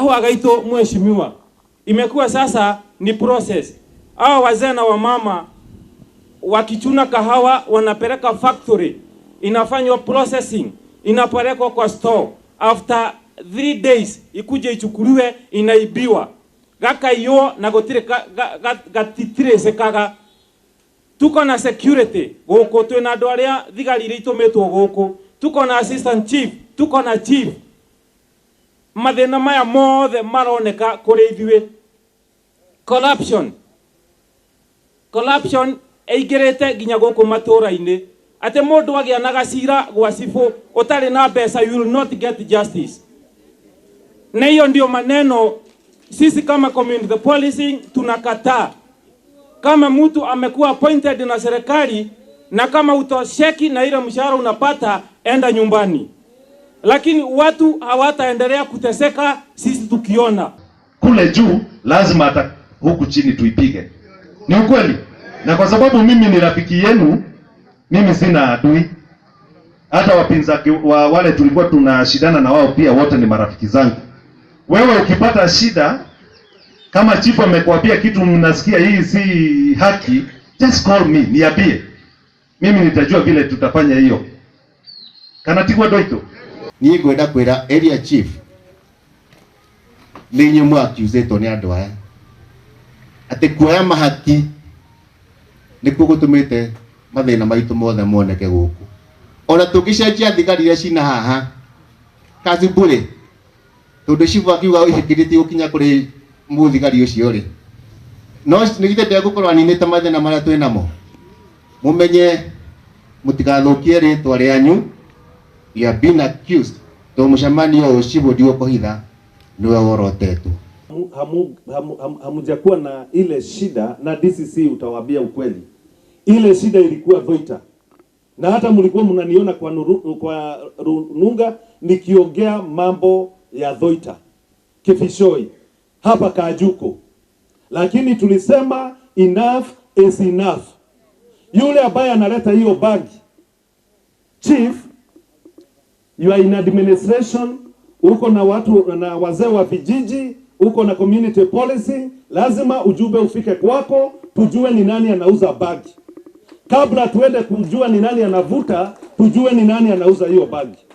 Kahua gaitũ, mheshimiwa, imekuwa sasa ni process. Hawa wazee na wamama wakichuna kahawa wanapeleka factory, inafanywa processing, inapelekwa kwa store. After 3 days ikuje ichukuliwe, inaibiwa gakaiywo na gutire gatitirecekaga. Tuko na security guku, twina andu aria thigari iria itumitwo guku, tuko na assistant chief, tuko na chief. Mathina maya mothe maroneka kuri ithuĩ. Corruption, corruption ĩingĩrĩte nginya gũkũ matũra-inĩ, atĩ mũndũ agĩa na gacira gwa cibũ, ũtarĩ na mbeca, you will not get justice. Na hiyo ndio maneno sisi kama community policing tunakataa. Kama mtu amekuwa appointed na serikali na kama hutosheki na ile mshahara unapata, enda nyumbani, lakini watu hawataendelea kuteseka sisi tukiona. Kule juu lazima hata huku chini tuipige. Ni ukweli. Na kwa sababu mimi ni rafiki yenu, mimi sina adui. Hata wapinzani wa wale tulikuwa tunashindana na wao pia wote ni marafiki zangu. Wewe ukipata shida, kama chifu amekuambia kitu mnasikia hii si haki, just call me, niambie. Mimi nitajua vile tutafanya hiyo. Kana tigwa doito. Niĩ ngwenda kwĩra area chief, nĩ inyuĩ mwakiuzĩtwo nĩ andũ aya atĩ kuoya mahaki nĩkuo gũtũmĩte mathĩna maitũ mothe moneke gũkũ. Ona tũngĩcenjia thigari iria cina haha kazi bure, tondũ cibu akiuga ihaki rĩtigũkinya kũrĩ mũthigari ũcio rĩ, no nĩ githĩ ndegũkorwo aninĩte mathĩna marĩa twĩ namo. Mũmenye mũtigathũkie rĩtwa rĩanyu. You have been accused, tondũ mũcemanio ũyũ cibũ ndigũkũhitha nĩwe worotetwo. Hamujakuwa na ile shida na DCC, utawaambia ukweli, ile shida ilikuwa Dhoita, na hata mlikuwa mnaniona kwa rununga nikiongea mambo ya Dhoita, Kifishoi, hapa Kajuko, lakini tulisema enough is enough. Yule ambaye analeta hiyo bangi, chief, you are in administration, uko na watu na wazee wa vijiji, uko na community policing, lazima ujumbe ufike kwako, tujue ni nani anauza bangi. Kabla tuende kujua ni nani anavuta, tujue ni nani anauza hiyo bangi.